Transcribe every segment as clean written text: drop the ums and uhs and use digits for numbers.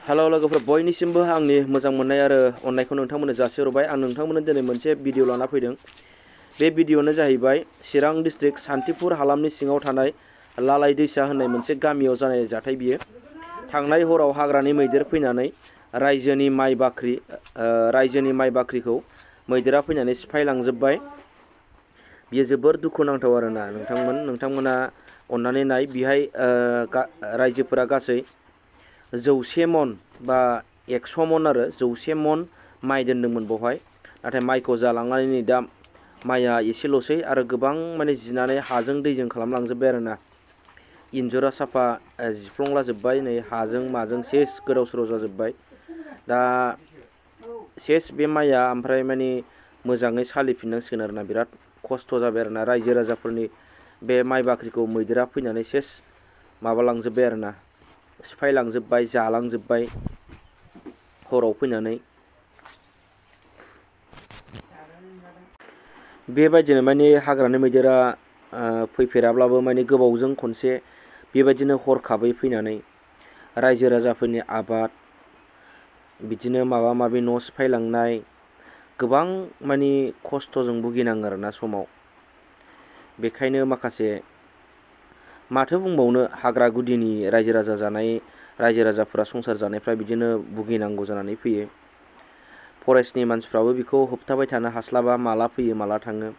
Hello लोगोफोर बयनिसिमबो आंनि मोजां मोननाय आरो अननायखौ नोंथांमोननो जासिहरबाय। आं नोंथांमोननो दिनै मोनसे भिडिअ लाना फैदों। बे भिडिअआनो जाहैबाय चिरां डिस्ट्रिक्ट सान्तिपुर हालामनि सिङाव थानाय लालाइ दैसा होननाय मोनसे गामियाव जानाय जाथाय बियो। थांनाय हराव हाग्रानि मैदेर फैनानै रायजोनि माइ बाख्रिखौ मैदेरा फैनानै सिफायलांजोब्बाय। बियो जोबोर दुखुनांथाव आरोना नोंथांमोना अननानै नाय। बिहाय रायजोफोरा गासै 100 मन बा 100 मन आरो 100 मन माइ दोन्दोंमोन बेवहाय। नाथाय माइखौ जालांनानै नै दा माइआ एसेल'सै आरो गोबां माने जिनानै हाजों दैजों खालामलांजोब्बाय आरोना। इन्जुरा साफा जिफ्लंलाजोब्बाय, नै हाजों माजों सेस गोदाव सोराव जाजोब्बाय। दा सेस बे माइआ ओमफ्राय माने मोजाङै सालिफिननांसिगोन आरोना। बिराद खस्थ' जाबाय आरोना। रायजो राजाफोरनि बे माइ बाख्रिखौ मैदेरा फैनानै सेस माबालांजोब्बाय आरोना, सिफायलांजोब्बाय, जालांजोब्बाय हराव फैनानै। बेबायदिनो माने हाग्रानि मैदेरा फैफेराब्लाबो माने गोबावजों खनसे बेबायदिनो हरखाबै फैनानै रायजो राजाफोरनि आबाद, बिदिनो माबा माबि न' सिफायलांनाय, गोबां माने खस्थ'जों भुगिनाङो आरोना समाव। बेखायनो माखासे माथो बुंबावनो, हाग्रा गुदिनि रायजो राजाफोरा संसार जानायफ्रा बिदिनो भुगिनांगौ जानानै फैयो। फरेस्टनि मानसिफ्राबो बेखौ होबथाबाय थानो हास्लाबा, माला फैयो माला थाङो।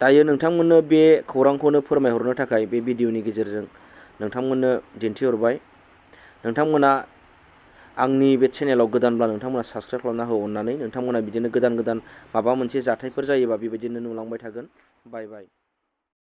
दायो नोंथांमोननो बे खौरांखौनो फोरमायहरनो थाखाय बे भिडिअनि गेजेरजों नोंथांमोननो दिन्थिहरबाय। नोंथांमोना आंनि बे चेनेलाव गोदानब्ला नोंथांमोना साबस्क्राइब खालामना हो अननानै। नोंथांमोना बिदिनो गोदान माबा मोनसे जाथायफोर जायोबा बेबायदिनो नुलांबाय थागोन। बाय बाय।